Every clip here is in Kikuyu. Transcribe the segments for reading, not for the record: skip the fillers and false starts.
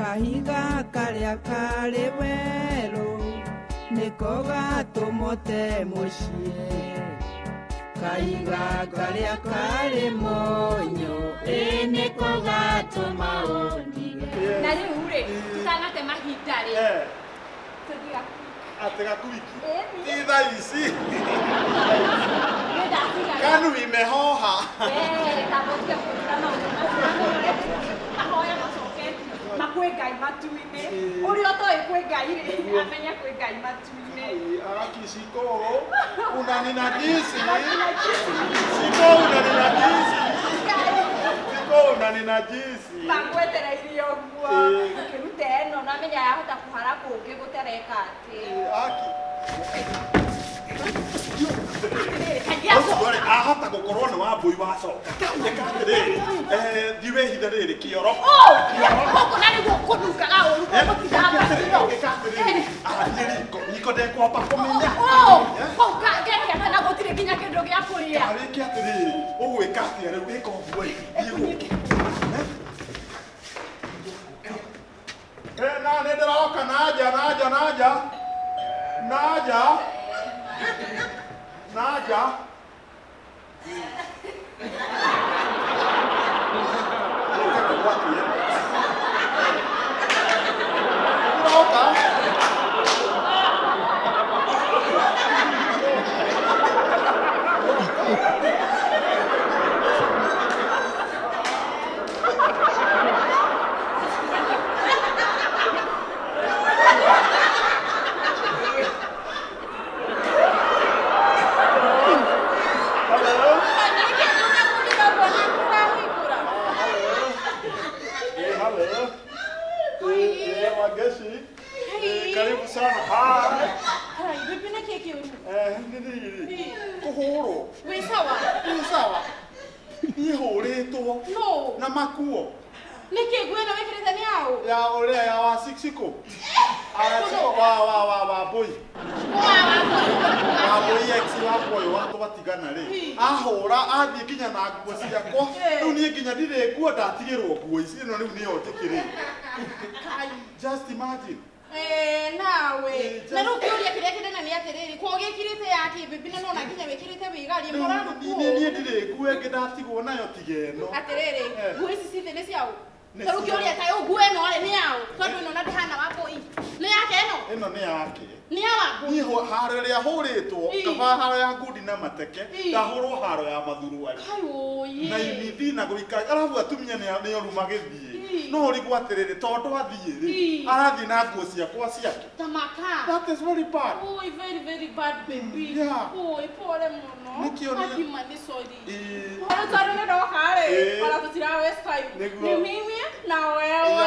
Kahiga karĩa karĩ werũ nĩko gatũmote mũciĩ. Kahiga karĩa karĩ mũnyũ ĩ nĩko gatũma ũndige. Na rĩu rĩ, tũtanate mahinda rĩ, tũthiĩ Atĩ gakuiki. Ĩni. Ti thaa ici. Nĩ ndatiga. Kanu imehoha. Kaba ũtige kũnjĩra maũndũ macio. Mahoya macoke makwĩ Ngai matu-inĩ. Ũrĩa ũtoĩ kwĩ Ngai rĩ, amenye kwĩ Ngai matu-inĩ. Aki siko unaninajisi. Siko unaninajisi. Siko unaninajisi. Magwetereirie ũguo. Ĩĩ. Ũkĩruta ĩno na menya yahota kũhara kũngĩ gũtereka atĩ. Aki. Kaingĩ Ũcio rĩ, ahota gũkorwo nĩ wambũi wacoka. Ĩka atĩrĩrĩ, thiĩ wĩhithe rĩrĩ kĩoro. Gũkũ na nĩguo kũnungaga ũru gũgũtinda Ĩka atĩrĩrĩ, athiĩ riko, riko ndekwamba kũmenya. Kũu ngekia na gũtirĩ nginya kĩndũ gĩa kũrĩa. Wĩke atĩrĩrĩ, ũgwĩka atĩa rĩu? Ĩka ũguo ĩ, thiĩ gũkũ. Na nĩ ndĩroka nanja nanja nanja nanja nanja. Ũke kũgwatie. Ndĩroka. Hello. Hello. Wageci. Karibu sana. Hi. Nĩ rĩrĩ. Kũhũrwo. Wĩ sawa? Nĩ sawa. Niĩ hũrĩtwo No. na makuo Nĩkĩ nguo ĩno wĩkĩrĩte nĩ yaũ? ya ũrĩa ya wa sixiko. Wa wa wa wa boy. Wa boy ex wakwa ũyũ wa twatigana rĩ. Ahũra athiĩ nginya na nguo ciakwa. Rĩu niĩ nginya ndirĩ nguo ndatigĩrwo nguo ici ĩno rĩu nĩyo njĩkĩrĩte. Just imagine. Nawe. Ĩĩ, Na rĩu kĩũria kĩrĩa kĩnene nĩ atĩrĩrĩ, ko gĩkĩrĩte yakĩ baby na nona nginya wĩkĩrĩte wĩgarie mũrarukuo. Niĩ ndirĩ nguo ĩngĩ ndatigwo nayo tiga ĩno. Atĩrĩrĩ, nguo ici cithĩ nĩ ciaũ? Nĩ Ta rĩu ciaũ. kĩũria ta rĩu nguo ĩno rĩ nĩ yaũ? Tondũ ĩno na ndĩhana wa mbũi. Nĩ yake ĩno? Ĩno nĩ yake. Nĩ ya wa mbũi? Niĩ haro ĩrĩa hũrĩtwo kaba haro ya ngundi na mateke ndahũrwo haro ya mathuruarĩ. Kai ũyĩ. Na imithi na gũikara arabu atumia nĩ oru magĩthiĩ. No ũrigwo atĩrĩrĩ tondũ athiĩ rĩ arathiĩ na nguo ciakwa ciake. Tamaka. That is very bad. Oi, very very bad baby. Yeah. Oi, pole mũno. Nĩkĩo nĩ- Akima nĩ sorry. Ĩĩ. Ona tondũ nĩ ndoka rĩ, ona tũtira waste time. Nĩguo. Nĩ mimi na wewe.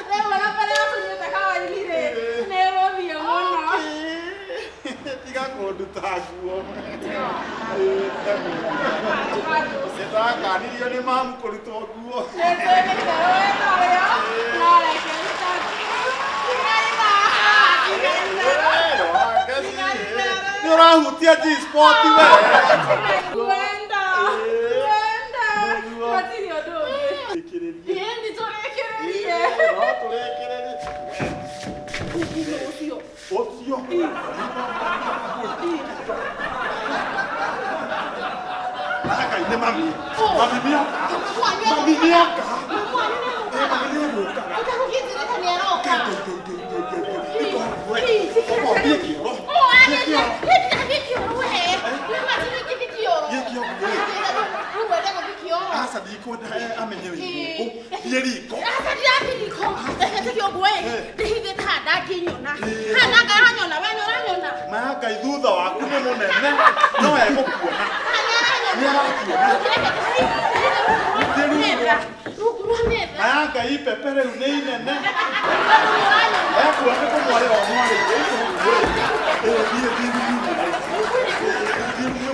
Rĩu ona mbere ya tũnyuĩte kawaini rĩ, nĩ ĩgũthiĩ mũno. Okay. Tiga kũnduta nguo. Ĩĩ, tiga kũnduta. Nĩndakanirio nĩ mamu kũrutwo nguo. Nĩ twĩkĩte wega ũrĩa, no reke tiga itherũ. Nĩ ũrahutia G-spot we. Kwenda, kwenda. Nĩguo. Hatirĩ ũndũ ũngĩ. Rĩkĩrĩrie. Ĩĩ, nĩ tũrĩkĩrĩrie. No tũrĩkĩrĩrie. Ũcio. Ũcio. Ngai nĩ mami. Mami nĩoka. Mami nĩoka. Mami nĩegũkaga. Ũtagũkĩnjĩrĩte nĩ aroka. Thiĩ kĩoro. Thiĩ kĩoro. Aca ndikwenda amenye wĩ gũkũ. Thiĩ riko. Ma Ngai thutha waku nĩ mũnene no egũkuona. Nĩ arakuona. Ma Ngai ipepe rĩu nĩ inene. Ekuona nĩ kũmwarĩra ũmwarĩire. Thiĩ thiĩ thiĩ. Thiĩ thiĩ.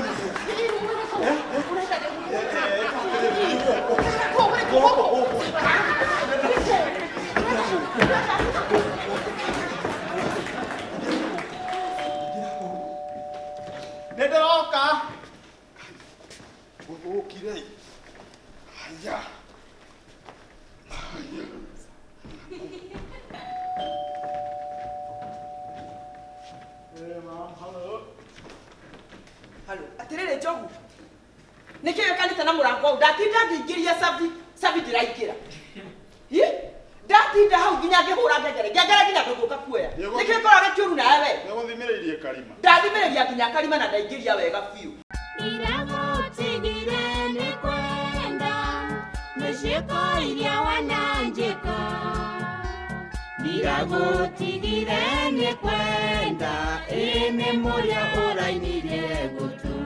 Gũkũ gũkũ. Nĩ ndĩroka. Gũthũkire. Haya. Haya. Nĩkĩ wĩkanĩte na mũrango hau? Ndatinda ngĩingĩria cabi, cabi ndĩraingĩra. Hi? Ndatinda hau nginya ngĩhũra ngengere, ngengere nginya ndũngĩũka kuoya. Nĩkĩ gĩkoragwo gĩ kĩũru nawe we? Nĩgũthimĩrĩirie karima. Ndathimĩrĩria nginya karima na ndaingĩria wega biũ. Ndĩragũtigire nĩ kwenda nĩ ciĩko iria wananjĩka. Ndĩragũtigire nĩ kwenda ĩ nĩ mũrĩa ũrainirie gũtũ.